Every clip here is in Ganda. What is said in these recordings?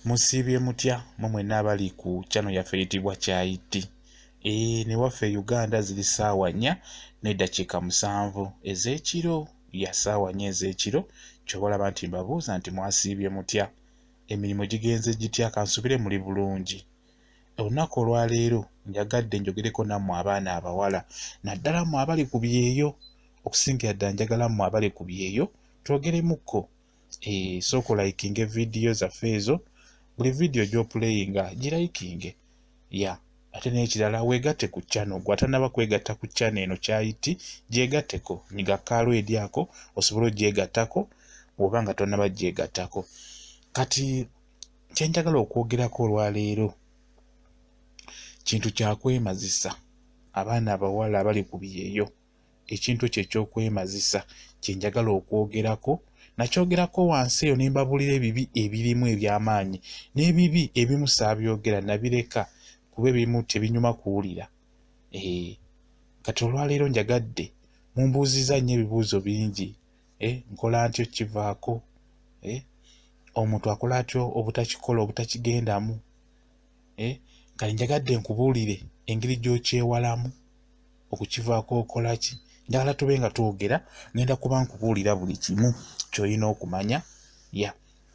Musiibye mutya mwe mwenna abali ku channel yaffe eyitibwa Kyayi Tea. Eeh ne waffe e Uganda ziri ssaawa nnya n'eddakiika 7 ez'ekiro. Ya ssaawa 4 ez'ekiro ky'oba olaba nti mbabuuza nti mwasiibye mutya? Emirimu gigenze gitya? Kansubire muli bulungi. Olunaku olwaleero njagadde njogereko nammwe abaana abawala naddala mmwe abali ku byeyo okusingira ddala njagala mmwe abali ku byeyo twogeremukko. Eh, sooka olayikinge vidiyo zaffe ezo buli vidiyo gy'opuleyinga girayikinge ya ate n'ekirala weegatte ku channel gwe atanaba kwegatta ku channel eno kyayiti gyegatteko nyiga kaalwedi ako osobole ogyegattako bw'oba nga tonnaba gyegattako kati kye njagala okwogerako olwaleero kintu kya kwemazisa abaana abawala abali ku byeyo ekintu ekyo eky'okwemazisa kye njagala okwogerako nakyogerako wansi eyo ne mbabuulira ebibi ebirimu eby'amaanyi n'ebibi ebimu saabyogera nabireka kuba ebimu tebinyuma kuwulira ee kati olwaleero njagadde mumbuuzizza nnyo ebibuuzo bingi eh, nkola ntya okukivaako eh, omuntu akola atya obutakikola obutakigendamu eh, kale njagadde nkubuulire engeri gy'okyewalamu okukivaako okola ki njagala tube nga twogera ngenda kuba nkubuulira buli kimu ky'olina okumanya ya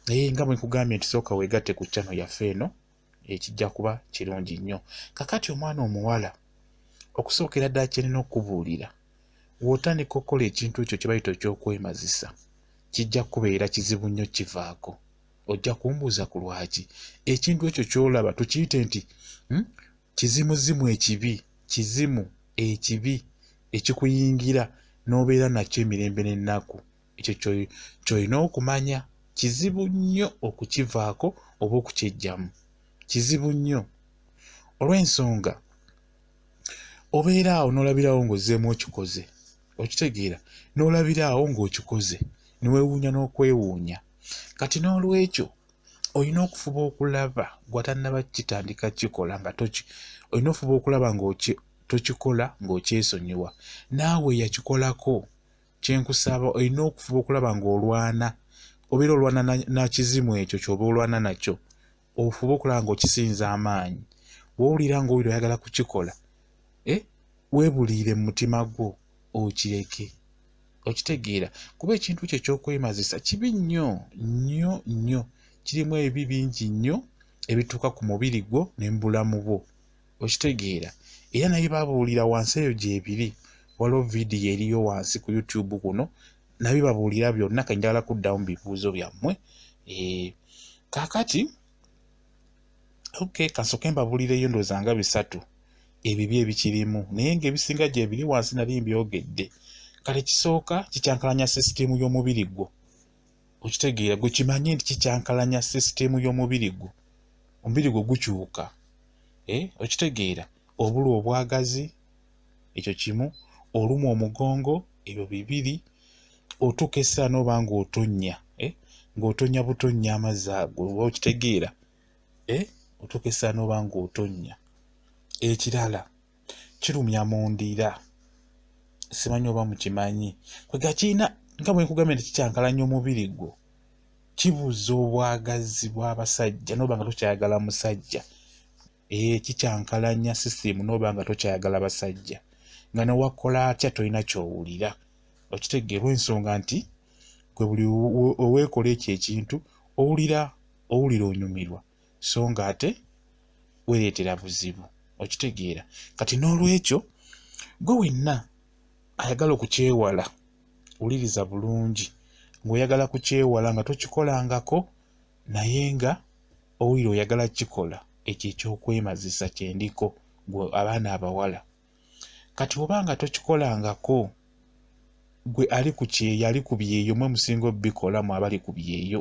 naye nga bwe nkugambye nti sooka weegatte ku channel yaffe eno ekijja kuba kirungi nnyo kakati omwana omuwala okusookera ddala kye nina okukubuulira W'otandika okukola ekintu ekyo kye bayita eky'okwemazisa, kijja kukubeerera kizibu nnyo okukivaako. Ojja kumbuuza ku lwaki. Ekintu ekyo ky'olaba tukiyite nti, hmm, kizimuzimu ekibi, kizimu ekibi ekikuyingira n'obeera nakyo emirembe n'ennaku. Ekyo ky'olina okumanya. Kizibu nnyo okukivaako oba okukyeggyamu. Kizibu nnyo. Olw'ensonga. Obeera awo n'olabirawo ng'ozzeemu okikoze. Okitegeera? N'olabira awo ng'okikoze. Ne weewuunya n'okwewuunya. Kati n'olwekyo olina okufuba okulaba ggwe atannaba kukitandika kukikola nga toki olina ofuba okulaba ng'oki tokikola ng'okyesonyiwa. Naawe eyakikolako kye nkusaba olina okufuba okulaba ng'olwana obeera olwana na, na kizimu ekyo ky'oba olwana nakyo. Ofube okulaba ng'okisinza amaanyi. Bw'owulira ng'owulira oyagala kukikola, eh, weebuliire mu mutima gwo okireke. Okitegeera? Kuba ekintu ekyo eky'okwemazisa kibi nnyo, nnyo, nnyo. Kirimu ebibi bingi nnyo ebituuka ku mubiri gwo ne mu bulamu bwo. Okitegeera? Era naye babuulira wansi eyo gyebiri. Waliwo vidiyo eriyo wansi ku YouTube kuno nabibabuulira byonna kati njagala kuddamu bibuuzo byammwe. Eh, kaakati okay, kansooke mbabuulireyo ndowooza nga bisatu ebibi ebikirimu naye ng'ebisinga gyebiri wansi nali mbyogedde. Kale kisooka kikyankalanya sisitiimu y'omubiri gwo. Okitegeera gwe kimanye nti kikyankalanya sisitiimu y'omubiri gwo. Omubiri gwo gukyuka. Eh, okitegeera obulwa obwagazi ekyo kimu, olumwa omugongo ebyo bibiri, otuuka essaawa n'oba ng'otonnya eh, ng'otonnya butonnya amazzi ago oba okitegeera eh, otuuka essaawa n'oba ng'otonnya. Ekirala kirumya mu ndira, simanyi oba mukimanyi kwega kirina nga bwe nkugambye nti kikyankalanya omubiri gwo kibuza obwagazi bw'abasajja n'oba nga tokyayagala musajja Eeh kikyankalanya sisitiimu n'oba nga tokyayagala basajja nga newakola atya tolina ky'owulira okitegeera olw'ensonga nti gwe buli weweekola ekyo ekintu owulira owulira onyumirwa so nga ate weereetera buzibu okitegeera kati n'olwekyo gwe wenna ayagala okukyewala wuliriza bulungi ng'oyagala kukyewala nga tokikolangako naye nga owulira oyagala kukikola ekyo eky'okwemazisa kye ndiko gwe abaana abawala kati oba nga tokikolangako gwe ali ku kyeyo ali ku byeyo mwe musinga obikola mwe abali ku byeyo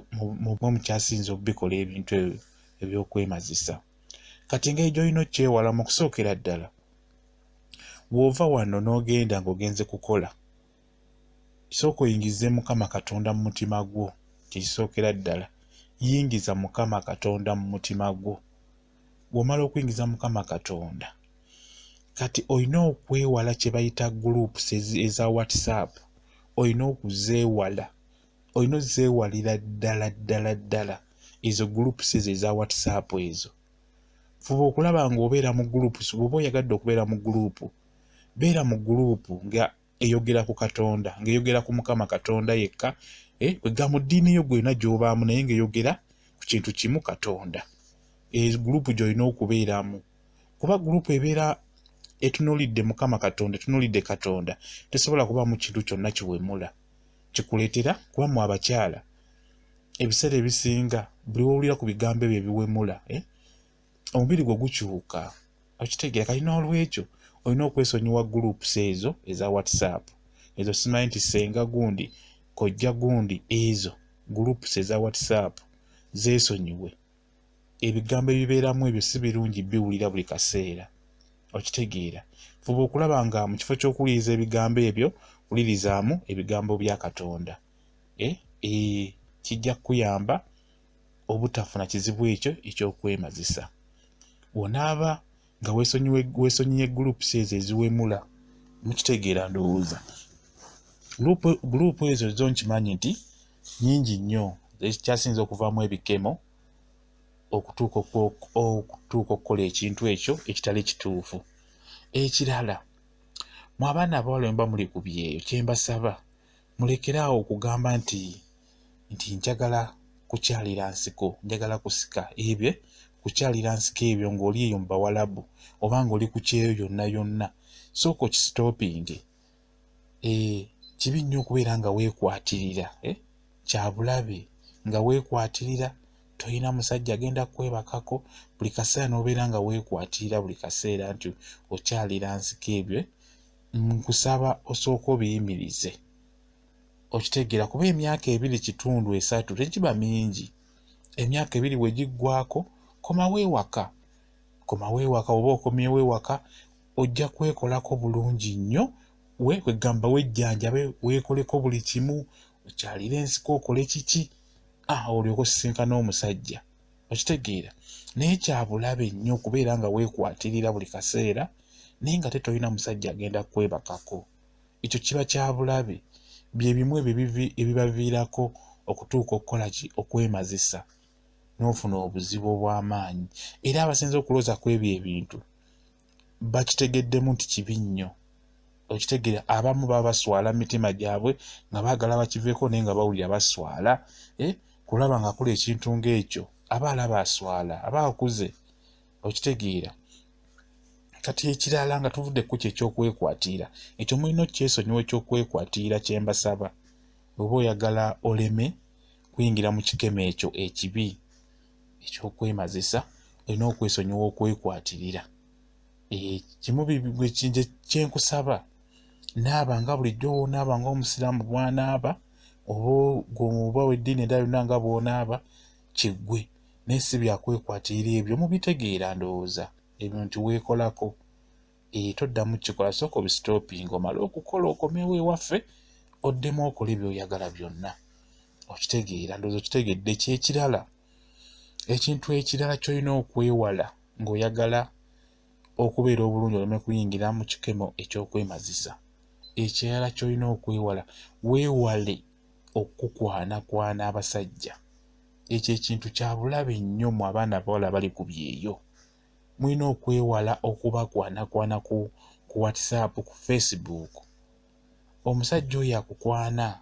mwe mukyasinze obikola ebintu ebyo ebyokwemazisa kati engeri gy'olina okyewala mu kusookera ddala w'ova wano n'ogenda ng'ogenze kukola Sooka oyingize Mukama Katonda mu mutima gwo, kye kisookera ddala. Yingiza Mukama Katonda mu mutima gwo. Bw'omala okuyingiza Mukama Katonda, kati olina okwewala kye bayita groups eza WhatsApp. Olina okuzeewala, olina ozeewalira ddala ddala ddala. Ezo groups ezo eza WhatsApp ezo, fuba okulaba ng'obeera mu groups. Bw'oba oyagadde okubeera mu group, beera mu group nga eyogera ku Katonda, ng'eyogera ku Mukama Katonda yekka, kwegga mu ddiini yo gwena gy'obaamu, naye ng'eyogera ku kintu kimu, Katonda. Ezo group gy'olina okubeeramu, kuba group ebeera etunuulidde Mukama Katonda, etunuulidde Katonda, tesobola kubaamu kintu kyonna kiwemula kikuleetera. Kuba mu abakyala ebiseera ebisinga buli wowulira ku bigambo ebyo ebiwemula, omubiri gwo gukyuka, okitegeera? Kati n'olwekyo olina okwesonyiwa groups ezo eza WhatsApp ezo, simanyi nti senga gundi, kojja gundi, ezo groups eza WhatsApp zeesonyiwe. Ebigambo ebibeeramu ebyo si birungi biwulira buli kaseera, okitegeera? Fuba okulaba nga mu kifo ky'okuwuliriza ebigambo ebyo, wulirizaamu ebigambo bya Katonda. Kijja kukuyamba obutafuna kizibu ekyo ekyokwemazisa. Bw'onaaba nga weesonyiye groups ezo eziwemula, mukitegeera ndowooza, group ezo zo nkimanyi nti nnyingi nnyo ekyasinze okuvaamu ebikemo okutuuka okukola ekintu ekyo ekitali kituufu. Ekirala, mwe abaana abawala bwe muba muli ku byeyo, kye mbasaba, mulekere awo okugamba nti njagala kukyalira nsiko, njagala kusika. Ebyo kukyalira nsiko ebyo ng'oli eyo mu Bawalabu oba ng'oli ku kyeyo yonna yonna, sooka okisitoopinge. Kibi nnyo okubeera nga weekwatirira, kya bulabe nga weekwatirira, toyina musajja agenda kwebakako, buli kaseera n'obeera nga weekwatirira buli kaseera nti okyalira nsiko. Ebyo nkusaba osooke obiyimirize, okitegeera? Kuba emyaka 2.5, 3 tegiba mingi. Emyaka 2 bwe giggwaako, komawo ewaka, komawo ewaka. Oba okomyewo ewaka, ojja kwekolako bulungi nnyo, kwegamba wejjanjabe, weekoleko buli kimu, okyalire ensiko, okole kiki, olyoke osisinkane omusajja, okitegeera? Naye kya bulabe nnyo okubeera nga weekwatirira buli kaseera naye nga te tolina musajja agenda kwebakako. Ekyo kiba kya bulabe. Bye bimu ebyo ebibaviirako okutuuka okukola ki? Okwemazisa n'ofuna obuzibu obw'amaanyi. Era abasinze okulowooza ku ebyo ebintu bakitegeddemu nti kibi nnyo, okitegeera? Abamu baba baswala mu mitima gyabwe nga baagala bakiveeko, naye nga bawulira baswala kulaba ng'akola ekintu ng'ekyo, aba alaba aswala, aba akuze, okitegeera? Kati ekirala, nga tuvudde ku kyo ekyokwekwatirira, ekyo mulina okkyesonyiwa ekyokwekwatirira. Kye mbasaba, oba oyagala oleme kuyingira mu kikemo ekyo ekibi ekyokwemazisa, olina okwesonyiwa okwekwatirira. Kimu kye nkusaba, naaba nga bulijjo w'onaaba ng'omusiraamu bw'anaaba, oba ow'eddiini endala yonna nga bw'onaaba, kiggwe, naye si byakwekwatirira ebyo. Mubitegeera ndowooza ebyo nti weekolako, toddamu kukikola, sooka obisitoopinge, omale okukola okomewo ewaffe, oddemu okole by'oyagala byonna, okitegeera? Ndowooza okitegedde. Kyekirala, ekintu ekirala ky'olina okwewala ng'oyagala okubeera obulungi oleme kuyingira mu kikemo ekyokwemazisa, ekirala ky'olina okwewala, weewale okukwanakwana abasajja. Ekyo ekintu kya bulabe nnyo mu abaana abawala bali ku byeyo. Mulina okwewala okubakwanakwana ku WhatsApp, ku Facebook. Omusajja oyo akukwana,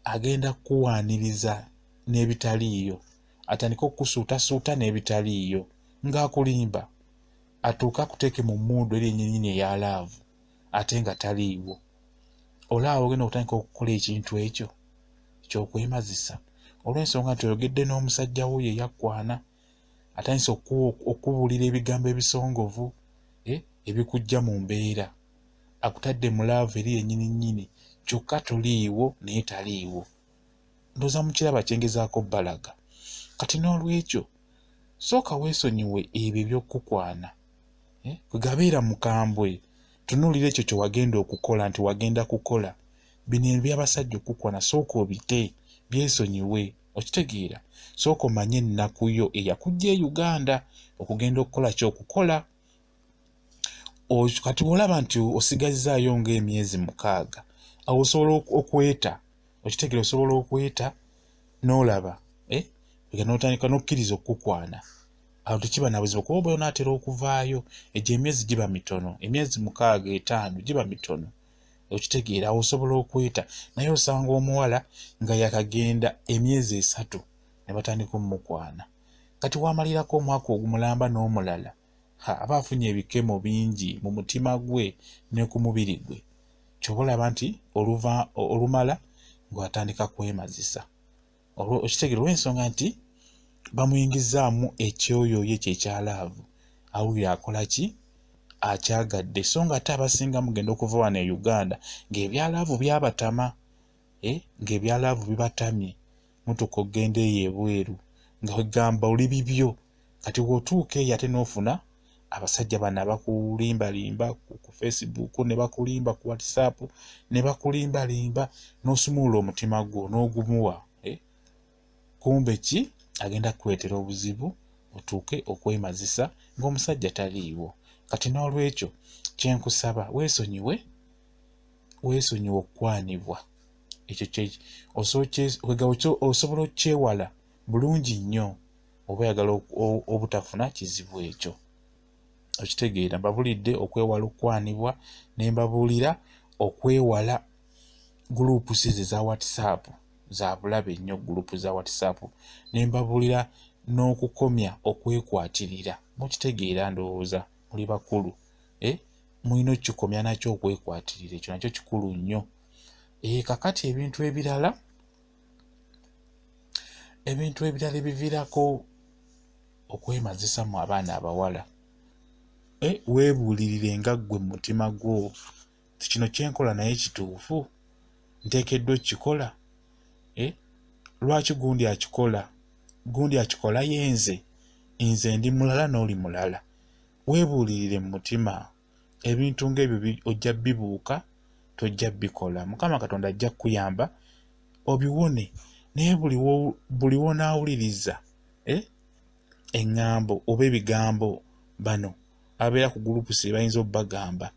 agenda kukuwaaniriza n'ebitaliiyo, atandike okukusuutasuuta n'ebitaliiyo ng'akulimba, atuuke akuteeke mu mood eri yennyininyini eya love, ate nga taliiwo. Olaba ogenda okutandika okukola ekintu ekyo ekyokwemazisa olw'ensonga nti oyogedde n'omusajja wo eyakwana, atandise okukubuulira ebigambo ebisongovu ebikuggya mu mbeera, akutadde mu love eri yennyini nnyini, kyokka toliiwo naye taliiwo. Ndowooza mukiraba kyengezaako bbalaga. Kati n'olwekyo sooka weesonyiwe ebyo eby'okukukwana, kwegabeera mukambwe, tunuulira ekyo kye wagenda okukola nti wagenda kukola bino eby'abasajja okukukwana, sooka obite, byesonyiwe, okitegeera? Sooka omanye ennaku yo eyakuggya e Uganda okugenda okukola ki? Okukola. Kati bw'olaba nti osigazzaayo ng'emyezi 6, awo osobola okweta, okitegeera? Osobola okweta n'olaba. N'otandika n'okkiriza okukukwana, awo tekiba na buzibu kuba oba onaatera okuvaayo. Egyo emyezi giba mitono, emyezi 6 5 giba mitono, okitegeera? Awo osobola okweta. Naye osanga omuwala nga yakagenda emyezi 3 ne batandika omukwana. Kati wamalirako omwaka ogumulamba n'omulala, aba afunye ebikemo bingi mu mutima gwe ne ku mubiri gwe. Ky'oba olaba nti olumala ng'atandika kwemazisa. Okitegeera? Olw'ensonga nti bamuyingizaamu ekyoyoyo ekyo ekya laavu, awulira akola ki, akyagadde. So nga ate abasinga mugenda okuva wano e Uganda ng'ebya laavu byabatama, ng'ebya laavu bibatamye, mutuuka okugenda eyo ebweru nga wegamba oli bibyo. Kati bw'otuuka eyo ate n'ofuna abasajja bano abakulimbalimba ku Facebook, ne bakulimba ku WhatsApp, ne bakulimbalimba, n'osumulula omutima gwo n'ogumuwa, kumbe ki agenda kukuleetera obuzibu otuuke okwemazisa ng'omusajja taliiwo. Kati n'olwekyo kyenkusaba weesonyiwe, weesonyiwe okukwanibwa. Ekyo osobola okyewala bulungi nnyo oba oyagala obutafuna kizibu ekyo. Okitegeera? Mbabulidde okwewala okukwanibwa, ne mbabuulira okwewala groups ezo eza WhatsApp, za bulabe nnyo group za WhatsApp, ne mbabuulira n'okukomya okwekwatirira. Mukitegeera? Ndowooza muli bakulu, mulina okukikomya nakyo okwekwatirira, ekyo nakyo kikulu nnyo. Kakati ebintu ebirala ebiviirako okwemazisa mu abaana abawala, weebuulirire nga ggwe mu mutima gwo, ti kino kyenkola naye kituufu, nteekeddwa okukikola, lwaki gundi akikola, gundi akikola ye nze ndi mulala n'oli mulala. Weebuulirire mu mutima, ebintu ng'ebyo ojja bibuuka, tojja bikola. Mukama Katonda ajja kukuyamba obiwone. Naye buli w'onaawuliriza eŋŋambo oba ebigambo bano abeera ku groups bayinza obbagamba,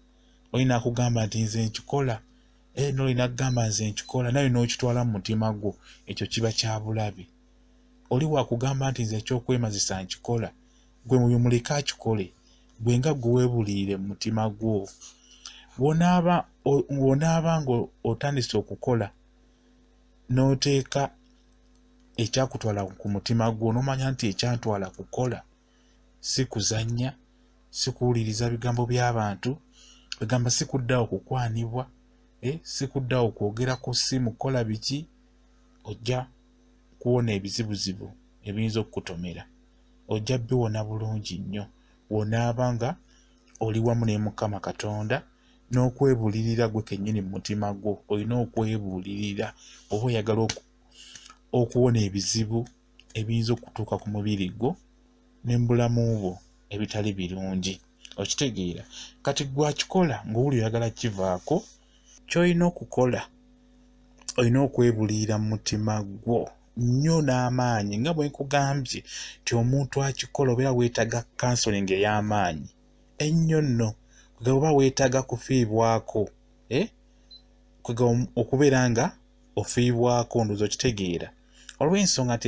olina akugamba nti nze nkikola, n'olina akugamba nze nkikola, naye n'okitwala mu mutima gwo, ekyo kiba kya bulabe. Oli wakugamba nti nze ekyokwemazisa nkikola, gwe mubimuleke akikole, gwe nga gwe weebuulirire mu mutima gwo. Bw'onaaba ng'otandise okukola n'oteeka ekyakutwala ku mutima gwo, n'omanya nti ekyantwala kukola si kuzannya, si kuwuliriza bigambo by'abantu, egamba si kuddaawo kukwanibwa, si kuddaawo kwogera ku ssimu kukola biki, ojja kuwona ebizibuzibu ebiyinza okukutomera. Ojja biwona bulungi nnyo bw'onaaba nga oli wamu ne Mukama Katonda n'okwebuulirira gwe kennyini mu mutima gwo. Olina okwebuulirira oba oyagala okuwona ebizibu ebiyinza okutuuka ku mubiri gwo ne mu bulamu bwo ebitali birungi. Okitegeera? Kati gwe akikola ng'owulira oyagala kivaako, ky'olina okukola olina okwebuulirira mu mutima gwo nnyo n'amaanyi, nga bwe nkugambye nti omuntu akikola obeera weetaaga counseling ey'amaanyi ennyo nno, oba weetaaga kufiibwako, okubeera nga ofiibwako, ndowooza okitegeera. Olw'ensonga nti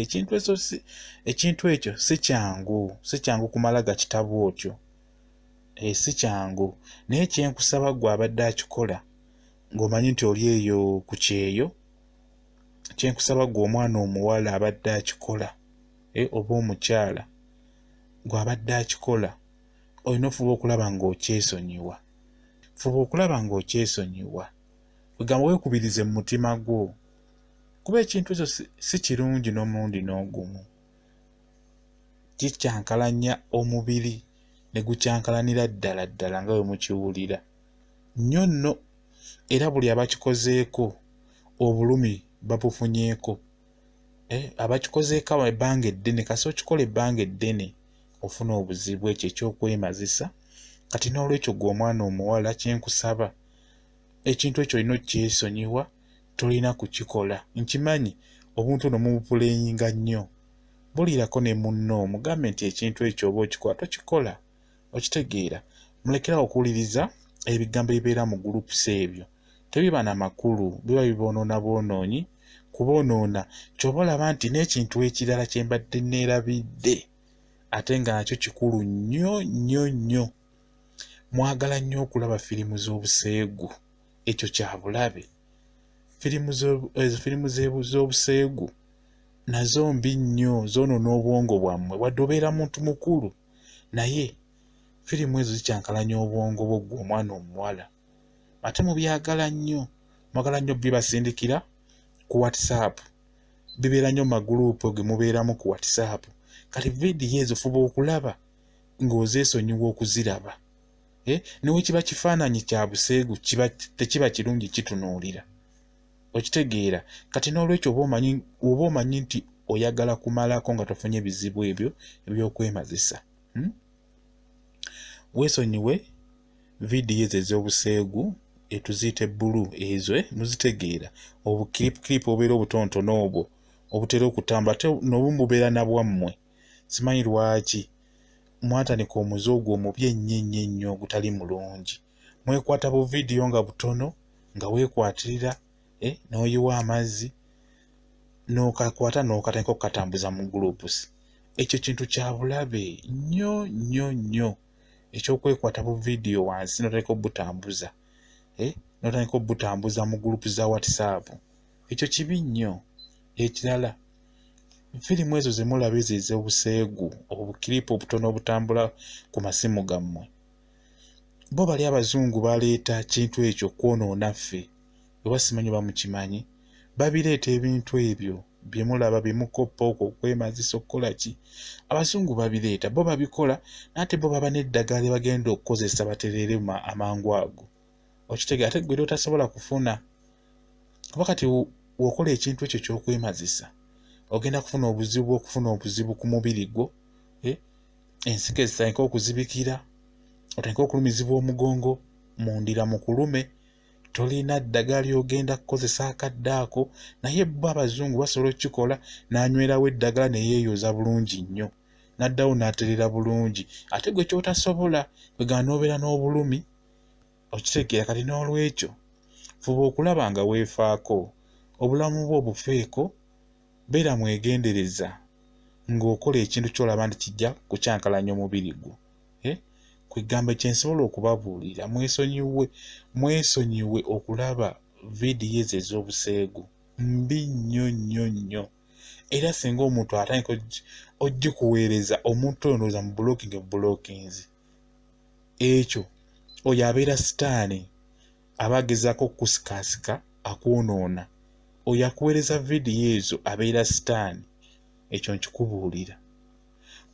ekintu ekyo si kyangu, si kyangu kumala gakitabo otyo, si kyangu. Naye kyenkusaba ggwe abadde akikola ng'omanyi nti oli eyo ku kyeyo, kyenkusaba ggwe omwana omuwala abadde akikola, oba omukyala gwe abadde akikola, olina ofuba okulaba ng'okyesonyiwa. Fuba okulaba ng'okyesonyiwa, kwegamba weekubirize mu mutima gwo, kuba ekintu ekyo si kirungi n'omulundi n'ogumu. Kikyankalanya omubiri ne gukyankalanira ddala ddala nga bwe mukiwulira nnyo nno. Era buli abakikozeeko obulumi babufunyeeko, abakikozeeko ebbanga eddene, kasita okikola ebbanga eddene ofuna obuzibu ekyo ekyokwemazisa. Kati n'olwekyo ggwe omwana omuwala kyenkusaba, ekintu ekyo olina okukyesonyiwa, tolina kukikola. Nkimanyi obuntu buno mubupuleyinga nnyo, buulirako ne munno omugambe nti ekintu ekyo oba okikola tokikola. Okitegeera? Mulekerawo okuwuliriza ebigambo ebibeera mu groups ebyo, tebiba na makulu, biba biboonoona bwonoonyi. Kuboonoona. Ky'oba olaba nti n'ekintu ekirala kye mbadde neerabidde ate nga nakyo kikulu nnyo nnyo nnyo, mwagala nnyo okulaba firimu z'obuseegu. Ekyo kya bulabe. Ezo firimu z'obuseegu nazo mbi nnyo, zoonoona obwongo bwammwe. Wadde obeera muntu mukulu, naye firimu ezo zikyankalanya obwongo bwo ggwe omwana omuwala. Ate mubyagala nnyo, mwagala nnyo bibasindikira ku WhatsApp, bibeera nnyo mu maguruupu ge mubeeramu ku WhatsApp. Kati vidiyo ezo fuba okulaba ng'ozeesonyiwa okuziraba. Ne bwe kiba kifaananyi kya buseegu, tekiba kirungi kitunuulira. Okitegeera? Kati n'olwekyo oba omanyi nti oyagala kumalako nga tofunye bizibu ebyo eby'okwemazisa. Weesonyiwe vidiyo ezo ez'obuseegu, tuziyite bbulu ezo, muzitegeera. Obukiripukiripu obubeera obutonotono obwo obutera okutambula, ate n'obumu bubeera na bwammwe. Simanyi lwaki mwatandika omuze ogwo omubi ennyo ennyo ennyo ogutali mulungi. Mwekwata buvidiyo nga butono, nga weekwatirira, n'oyiwa amazzi, n'okakwata n'okatandika okukatambuza mu groups. Ekyo kintu kya bulabe nnyo nnyo nnyo, eky'okwekwata buvidiyo wansi n'otandika obutambuza, n'otandika obutambuza mu group za WhatsApp. Ekyo kibi nnyo. Ekirala, firimu ezo ze mulaba ezo ez'obuseegu, obukiripu obutono obutambula ku masimu gammwe, bo bali abazungu baleeta kintu ekyo kwonoona ffe. Oba simanyi oba mukimanyi, babireeta ebintu ebyo bye mulaba bye mukoppa okwo okwemazisa okukola ki. Abazungu babireeta, bo babikola, n'ate bo baba n'eddagala lye bagenda okukozesa batereere amangu ago. Okitegeera? Ate ggwe ly'otasobola kufuna. Kuba kati w'okola ekintu ekyo ky'okwemazisa, ogenda kufuna obuzibu, okufuna obuzibu ku mubiri gwo, enseke zitandike okuzibikira, otandike okulumizibwa omugongo, mundira mukulume, tolina ddagala ly'ogenda kukozesa akadde ako. Naye bo abazungu basobola okukikola n'anywerawo eddagala ne yeeyoza bulungi nnyo, n'addawo n'atereera bulungi. Ate gwe ky'otasobola, kwegamba n'obeera n'obulumi. Okitegeera? Kati n'olwekyo fuba okulaba nga weefaako, obulamu bwo obufeeko, beera mwegendereza ng'okola ekintu ky'olaba nti kijja kukyankalanya omubiri gwo. Kwegamba kye nsobola okubabuulira, mwesonyiwe okulaba vidiyo ezo ez'obuseegu, mbi nnyo nnyo nnyo. Era singa omuntu atandika ogikuweereza, omuntu oyo ndowooza mu blocking bulokinzi. Ekyo oyo abeera sitaani aba agezaako okukusikaasika akwonoona. Oyo akuweereza vidiyo ezo abeera sitaani, ekyo nkikubuulira.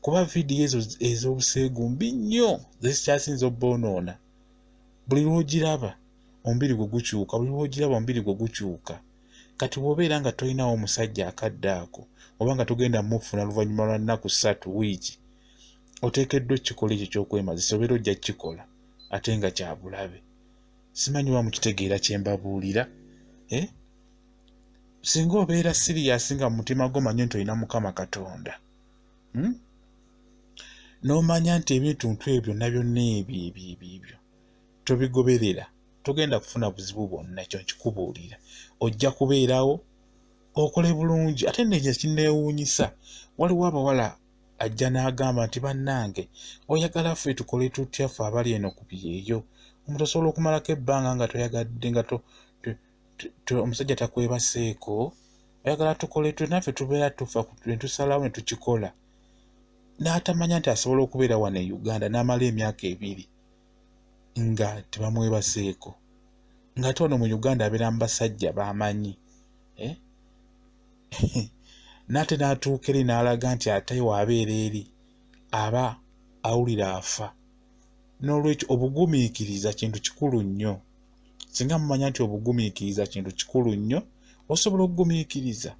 Kuba vidiyo ezo ez'obuseegu mbi nnyo, ze zikyasinze obboonoona. Buli lw'ogiraba omubiri gwo gukyuka, buli lw'ogiraba omubiri gwo gukyuka. Kati bw'obeera nga tolinawo omusajja akadde ako, oba nga togenda mufuna luvannyuma lwa nnaku 3 wiiki, oteekeddwa okukikola ekyo ky'okwemazisa, obeera ojja kukikola ate nga kya bulabe. Simanyi oba mukitegeera kye mbabuulira. Singa obeera siriyasi nga mu mutima gwo omanyi nti olina Mukama Katonda, n'omanya nti ebintuntu ebyo byonna byonna ebyo ebyo ebyo ebyo tobigoberera, togenda kufuna buzibu bwonna, ekyo nkikubuulira. Ojja kubeerawo okole bulungi. Ate nno ekyo kinneewuunyisa, waliwo abawala ajja n'agamba nti bannange oyagala ffe tukole tutya ffe abali eno ku byeyo? Omuntu osobola okumalako ebbanga nga toyagadde, nga omusajja takwebaseeko, oyagala tukole tutya? Naffe tubeera tufa ne tusalawo ne tukikola. N'atamanya nti asobola okubeera wano e Uganda n'amala emyaka 2 nga tebamwebaseeko, ng'ate wano mu Uganda abeera mu basajja b'amanyi. N'ate n'atuuka eri n'alaga nti ate w'abeera eri aba awulira afa. N'olwekyo obugumiikiriza kintu kikulu nnyo. Singa mumanya nti obugumiikiriza kintu kikulu nnyo, osobola okugumiikiriza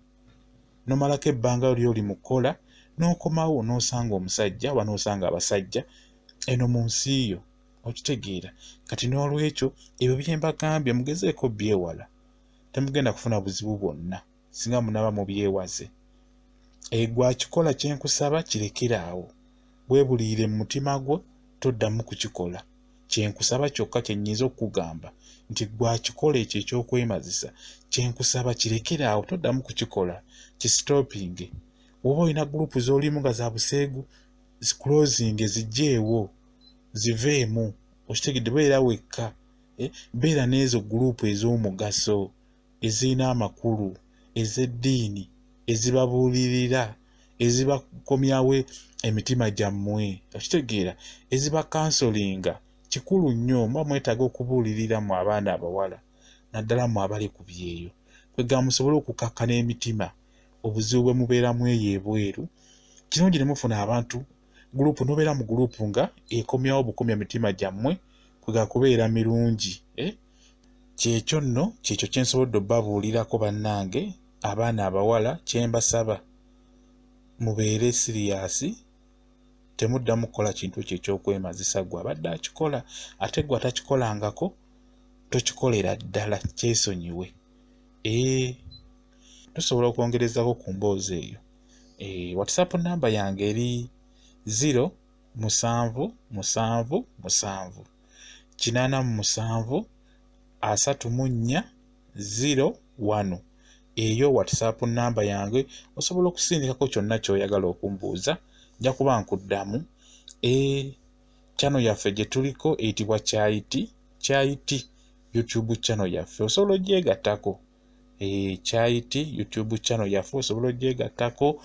n'omalako ebbanga ly'oli mu kukola, n'okomawo n'osanga omusajja oba n'osanga abasajja eno mu nsi yo. Okitegeera? Kati n'olwekyo ebyo bye mbagambye mugezeeko byewala, temugenda kufuna buzibu bwonna singa munaaba mubyewaze. Gwe akikola kye nkusaba kirekere awo, weebuliire mu mutima gwo, toddamu kukikola. Kyenkusaba kyokka kye nnyinza okukugamba nti gwakikola ekyo ekyokwemazisa, kyenkusaba kirekere awo, toddamu kukikola, kisitopinge. Woba olina gurupu z'olimu nga za buseegu, ziclosinge, zijjeewo, ziveemu. Okitegedde? Beera wekka, beera n'ezo gurupu ez'omugaso, ezirina amakulu, ez'eddiini, ezibabuulirira, ezibakomyawo emitima gyammwe, okitegeera, ezibakansolinga. Kikulu nnyo, muba mwetaaga okubuulirira mu abaana abawala, naddala mu abali ku byeyo, kwegamba musobole okukakkana emitima obuzibu bwe mubeeramu eyo ebweru. Kirungi ne mufuna abantu gurupu, n'obeera mu gurupu nga ekomyawo bukomya mitima gyammwe, kwega kubeera mirungi. Kyekyo nno, kyekyo kye nsobodde obbabuulirako bannange abaana abawala. Kye mbasaba, mubeere siriyasi, temuddamu kukola kintu ekyo ekyokwemazisa. Gwe abadde akikola, ate gwe atakikolangako, tokikolera ddala, kyesonyiwe. Tusobola okwongerezako ku mboozi eyo. WhatsApp namba yange eri 0 7 7 7 87 34 0 1. Eyo WhatsApp namba yange, osobola okusindikako kyonna ky'oyagala okumbuuza, nja kuba nkuddamu. Channel yaffe gye tuliko eyitibwa Kyayiti, Kyayiti YouTube channel yaffe, osobola ogyegattako. Kyayiti YouTube channel yaffe osobola ogyegattako.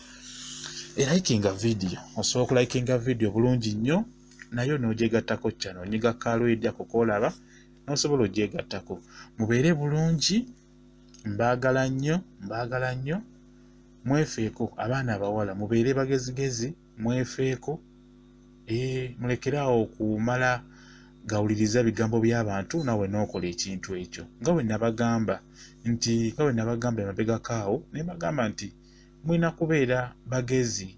Elikinga video, osobola okulikinga video bulungi nnyo, nayo n'ogyegattako channel. Nyiga kalwedi ako k'olaba n'osobola ogyegattako. Mubeere bulungi, mbaagala nnyo, mbaagala nnyo. Mwefeeko abaana abawala, mubeere bagezigezi, mwefeeko. Mulekere awo okumala gawuliriza bigambo by'abantu nawe n'okola ekintu ekyo. Nga bwe nabagamba nti, nga bwe nabagamba emabegako awo, ne mbagamba nti mulina kubeera bagezi.